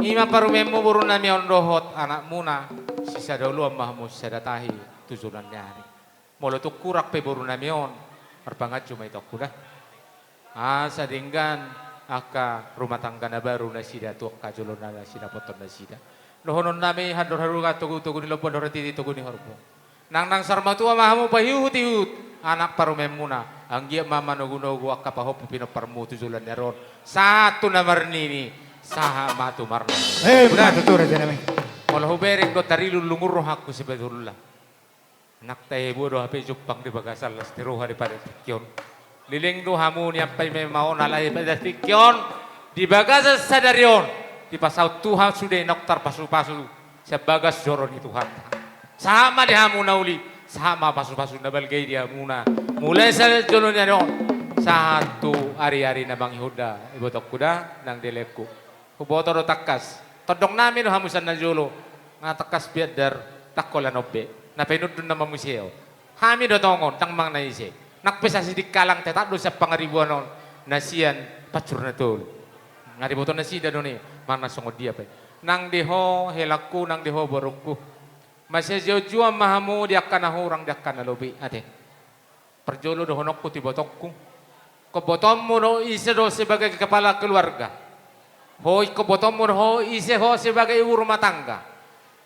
ima parumaenmu, borunami on dohot anakmuna, sisada oloan ma hamu, sisada tahi tu joloan ni ari. Molo tung hurang pe borunami on, marpanganju ma itongku da. Asa denggan angka rumah tangga na baru nasida tu angka jolona na sinapothon nasida. Dohononnami, andor haluaon togu-togu ni lombu, andor hatiti togu ni horbo. Nang, nang saur matua ma hamu paihut-ihut anak parumaenmuna, anggiat ma manogu-nogu angka pahompu pinomparmu tu joloan ni ari on. Sahat tu na marnini, sahat ma tu marnono. Eh, benar. Molo hubereng do tarilung-lungun rohangku sebetulna. Nang tahe boa do hape jumpang di bagasan las ni roha di pada tingki on. Leleng do hamu nian paima-ima on, alai pada tingki on, di bagasan sadari on, dipasaut Tuhan sude naung tarpasu-pasu sian bagas joro ni Tuhanta. Sahat ma di hamu na uli, sahat ma pasu-pasu na balga i di hamuna. Mulai sian jolo ni ari on, sahat tu ari-ari na mangihut da, ibotongku da, nang di lehonku. Huboto do tangkas. Tondongnami do hamu sian na jolo. Nga tangkas piandar, ndang holan on be. Na pinundun nama muse on. Hami do tongon, ndang manang na ise. Nang pe sasidi kalang tetap do sian pangaribuan on. Na sian pansur na tolu. Nga diboto nasida do ni, manang songon dia pe. Nang di ho, helangku, nang di ho, borungku. Masiajuan-juan ma hamu di angka na hurang, di angka na lobi. Ate. Parjolo dohononku tu ibotongku. Ingkon botoonmu do ise do sebagai kepala keluarga. Ho, ingkon botoonmu do ho ise ho sebagai ibu rumah tangga.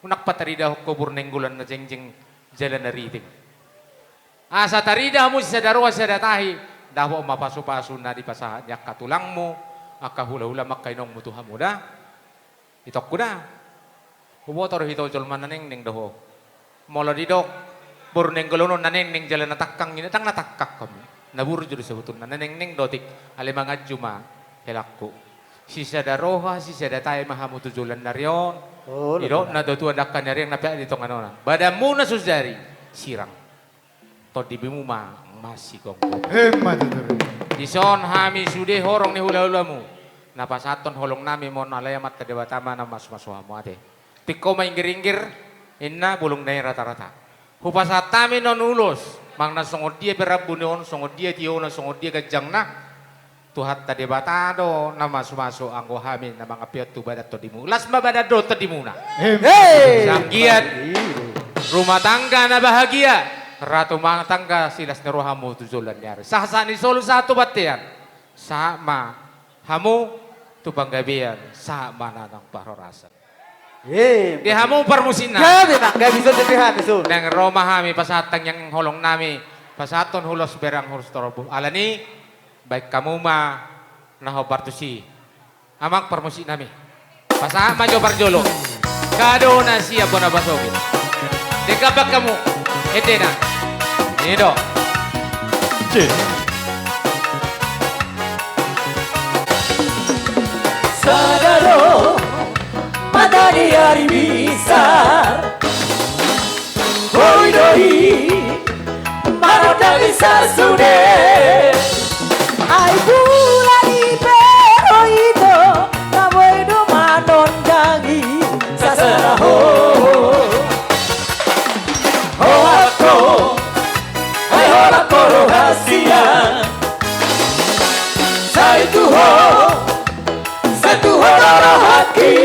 Unang pataridaon ho boru Nainggolan na jengjeng jala na riting. Asa tarida hamu sisada roha sisada tahi, dapot ma pasu-pasu na dipasahat ni angka tulangmu, angka hula-hulamu, angka inongmu tu hamu da. Itongku da. Huboto do hita jolma na nengneng do ho. Molo didok boru Nainggolan on na nengneng jala na tangkang, i ndang na tangkang hamu. Na burju do sebetulna, na nengneng do otik, alai manganju ma helangku. Sisada roha, sisada tahi ma hamu tu joloan ni ari on. Oh, didok natuatua, angka na riang na peak di tonga ni onan, badanmuna so jadi sirang. Tondimu ma masigomgoman. Emma tutu. Dison hami sude horong ni hula-hulamu. Na pasahathon holongnami ma on, alai Amanta Debata ma na mamasu-masu hamu ate. Tingko ma inggir-inggir, inna bulung nai rata-rata. Hupasahat hami non ulos, manang na songon dia pe rambu ni on, songon dia tiona, songon dia ganjangna. Tuhanta Debata do na mamasu-masu, anggo hami na mangampeon tu badan tondimu. Las ma badan dohot tondimuna. Emma. Hei! Sai anggiat rumah tangga na bahagia, ratu rumah tangga silas ni rohamu tu joloan ni ari. Sahat-sahat ni solu sahat tu bontean. Sahat ma hamu tu panggabean, sahat ma nanang parhorasan. Eh, di hamu parmusikna. Gabe, Mak, gabe, ison, gabe hami, ison. Naeng ro ma hami pasahat tangiang holongnami, pasahathon ulos berang, ulos torop. Alani, baen hamu ma na hombar tusi. Amang parmusiknami. Pasahat ma jo parjolo. Kado na sian bona pasogit. Denggan baen hamu. Endena. I do. Cek. Sada do mata ni ari misar, boi do i marondang misar sude. Ai bulan i pe ro ito, na boi do ma Haki.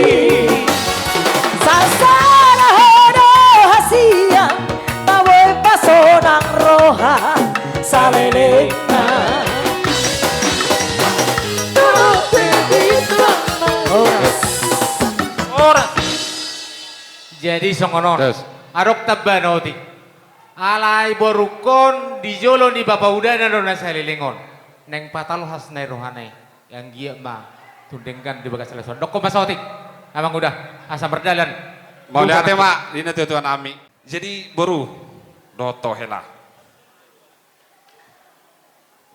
Sasada ho do hasian, na boi pasonang roha salelengna. Horas. Horas. Jadi songon on. Terus. Adong tambana otik. Alai borungkon di jolo ni bapa udana do na saleleng on. Naeng patalhas nai rohana i. Anggiat ma tung denggan di bagas lason. Dokkon ma saotik. Amang uda, asa mardalan. Mauliate ma di natua-tua nami. Jadi boru, dohot ho hela.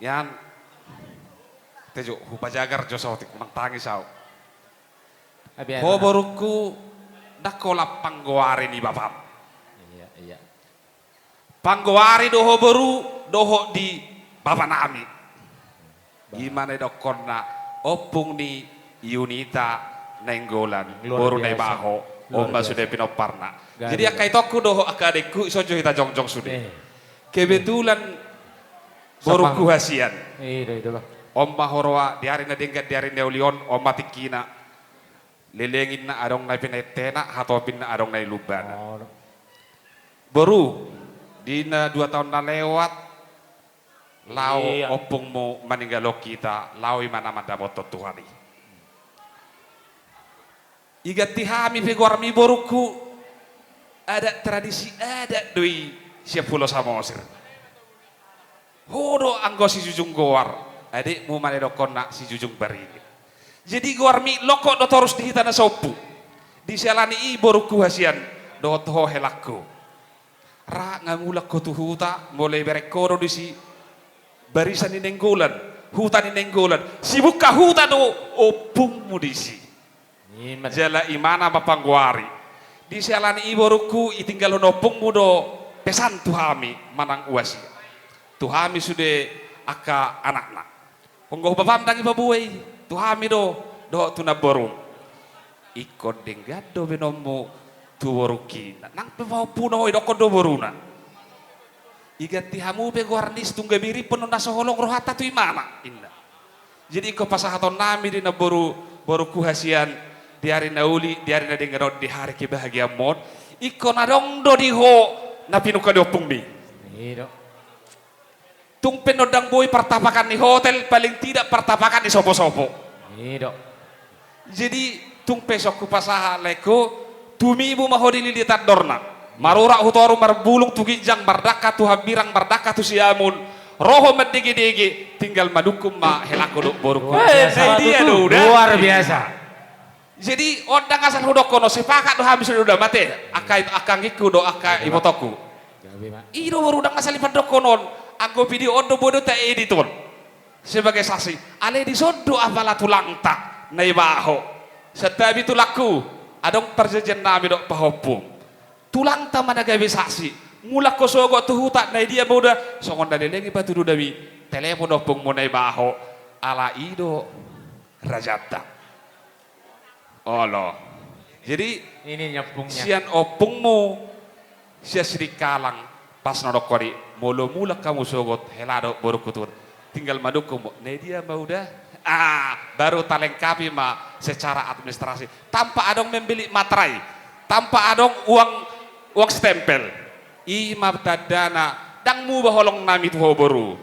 Ian, tejo, hupajagar jo saotik, unang tangis au. Ho borungku, ndang holan panggoari ni bapam. Iya, iya. Panggoari do ho boru, dohot di bapa nami. I ma na didokkonna ompung ni Yunita Nainggolan, boru Naibaho, on ma sude pinomparna. Jadi angka itongku dohot angka adengku, ison jo hita jongjong sude. Kebetulan borungku hasian. On ma huroha di ari na denggan, di ari na uli on, on ma tingkina. Leleng inna adong na pinaetena, hatop inna adong na i lumbana. Boru, di na dua taon na lewat, laho ompungmu maninggalhon hita, laho i ma na mandapothon Tuhan i. Iganti hami pe goarmi borungku, adat tradisi adat do i sian Pulo Samosir. Ho do anggo sijujung goar, adekmu ma na didokkonna sijujung baringin. Jadi goarmi lokot do torus di hita na sompu. Di siala ni i borungku hasian, dohot ho helangku. Ra nga mulak ho tu huta, molo ibereng ho do disi barisan ni Nainggolan, huta ni Nainggolan. Sibukka huta do ompungmu disi. Jala i ma na mapanggoari. Di siala ni i borungku, itinggalhon ompungmu do pesan tu hami manang uas i. Tu hami sude angka anakna. Anggo bapam ndang ipaboa i, tu hami do, dohot tu namborum. Ingkon denggan do baenonmu tu borungki. Nang pe pahompuna ho, idokkon do boruna. Iganti hamu pe goarni, tung gabe iriphon na so holong rohanta tu imana, inna. Jadi ingkon pasahatonnami di namboru, borungku hasian, di ari na uli, di ari na denggan on, di hari kebahagiaanmu on. Ingkon adong do di ho na pinungka ni ompungmi. Tung pe ndang boi partapakan ni hotel, paling tidak partapakan ni sopo-sopo. Jadi tung pe so hupasahat laengku, tumibu ma ho di lilitan dorna. Marurat tu toru, marbulung tu ginjang, mardangka tu hambirang, mardangka tu siamun. Ro ho mandege-dege, tinggal manungkun ma helangku dohot borungku. Weh, na i dia do uda. Luar biasa. Jadi on ndang asal hudokkon on, sepakat do hami sude uda mate, angka, angka anggingku dohot angka ibotongku. I do boru, ndang asal i pandokkon on, anggo video on do boi do taedit on. Sebagai saksi, alai dison do apala tulangta Naibaho. Santabi tulangku, adong parjanjiannami dohot pahompum. Tulangta ma na gabe saksi. Mulak ho sogot tu huta, na i dia ma uda, songon na leleng i patudunami, telepon ompungmu Naibaho. Ala i do rajanta. Olo. Jadi sian ompungmu, sian Sidikalang, pas na dokkon i, molo mulak hamu sogot hela dohot borungku tu huta, tinggal manungkun ma, na i dia ma uda. Ah, baru talengkapi ma secara administrasi. Tanpa adong membeli materai, tanpa adong uang, uang stempel. I ma tandana, ndang muba holongnami tu ho boru.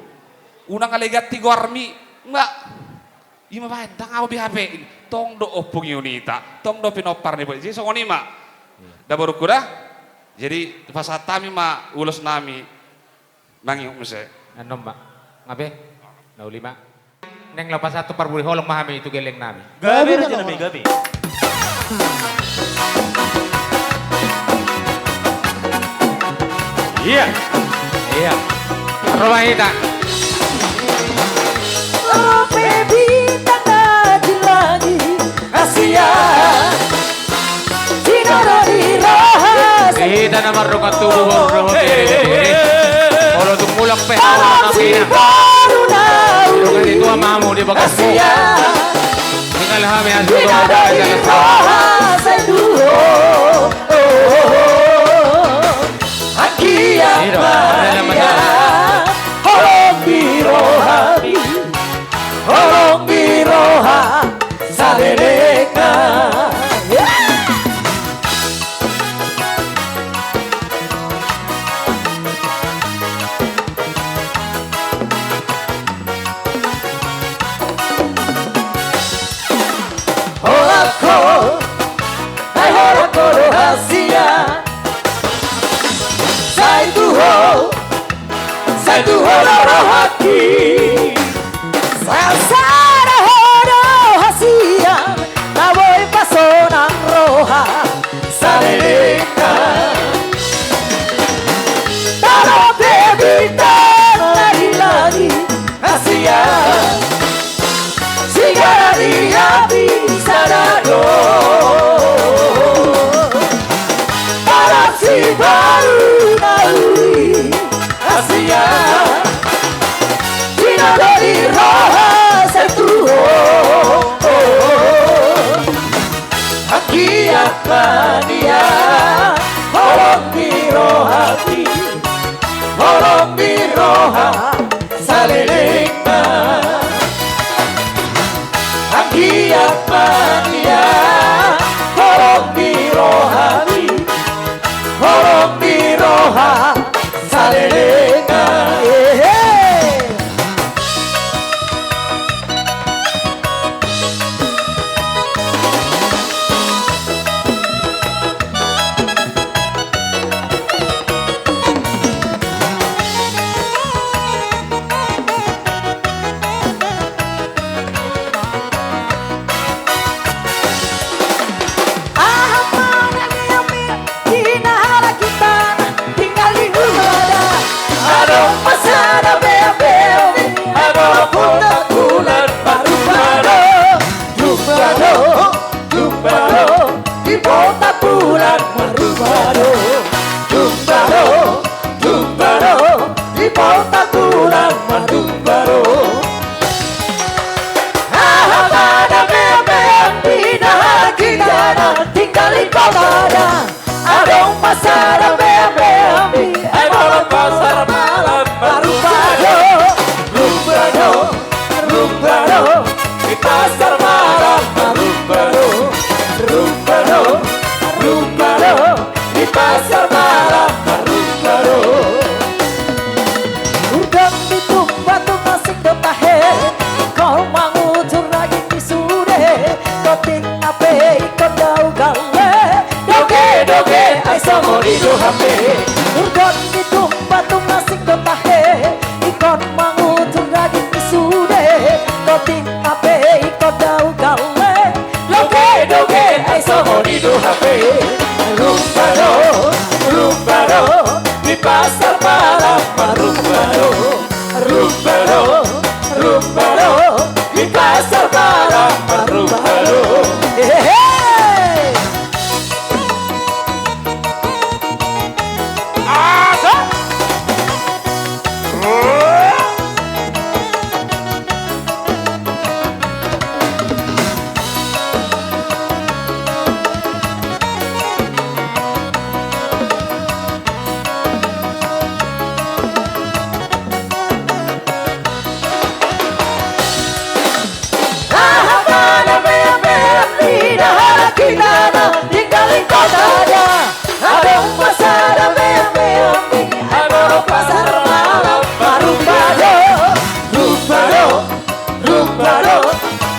Unang alai ganti goarmi, nga. I ma baen, ndang au be hape. Tong do ompung Yunita, tong do pinompar ni boru. Jadi songon i ma. Da borungku da. Jadi pasahat hami ma ulosnami. Mangihut muse. Annon ma. Nga be? Na uli ma. Naeng laho pasahat tu parbue holong ma hami tu gellengnami. Gabe, rajanami, gabe. Iya. Iya. Ro ma hita. Ro pe bintang na di langit, hasian. Di hita na mardongan tubu, boru dohot bere ni boru i. Molo tung mulak pe hamu na pina, dongan ni tua ma hamu di bagasmu. Tinggal hami hamu tu roha. Anggiat ma ia holong ni rohami, holong ni roha salelengna. Ho, ai holan ho do hasian. Sai tu ho, sai tu ho do rohangki. Sasada ho do hasian, na boi pasonang roha saleleng. Tano pe bintang lagi-lagi hasian. Sigala di api sada do. Pala sibaru na uli hasian. Sinaga di roha sai tu ho. Anggiat ma nian holong ni rohami, holong ni roha salelengna. Anggiat ma nian holong ni rohami, holong ni roha salelengna. Ehe. Aha ma na nian, di na halak hita na tinggal di huta da. Adong ma sada bebeami, adong ma Pota Bulan, marhumpa do. Jumpa do, jumpa do, di Pota Bulan marhumpa do. Jumpa do, jumpa do, di Pota Bulan marhumpa do. Aha ma na bebeam di na halak hita na tinggal di kota da. Adong ma sada bebeami, ai molo pasar malam marhumpa do. Rumpa do, rumpa do, di pasar malam marhumpa do. Rumpa do, rumpa do, di pasar malam marhumpa do. Urgot ni tumbatumba sing do tahe, ingkon mangucur daging di sude, totinna pe ingkon dao gale. Doge, doge, ai songon i do hape. Urgot ni tumbatumba sing do tahe, ingkon mangucur daging di sude, totinna pe ingkon dao gale. Doge, doge, ai songon i do hape. Rumpa do, rumpa do, di pasar malam marhumpa do. Rumpa do, rumpa do, di pasar malam marhumpa do. Hehehe. Asa. Aha ma na bebeam di na halak hita na tinggal di kota da. Adong ma sada bebeami, ai molo pasar malam marhumpa do. Rumpa do, rumpa do,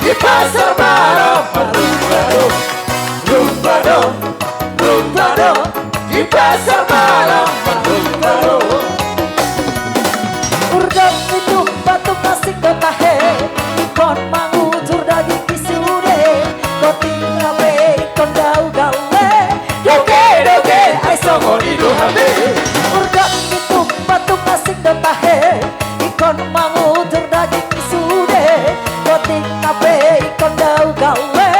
di pasar malam marhumpa do. Rumpa do, rumpa do, di pasar malam marhumpa do. Urgot ni tumbatumba sing do tahe, ingkon mangucur daging di sude, totinna pe ingkon dao gale. Doge, doge, ai songon i do hape. Urgot ni tumbatumba sing do tahe, ingkon mangucur daging di sude, totinna pe ingkon dao gale.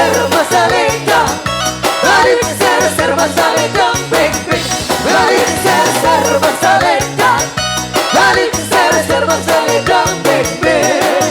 Serba saleleng, adik serba saleleng, beng beng. Adik serba saleleng, adik serba saleleng, beng beng.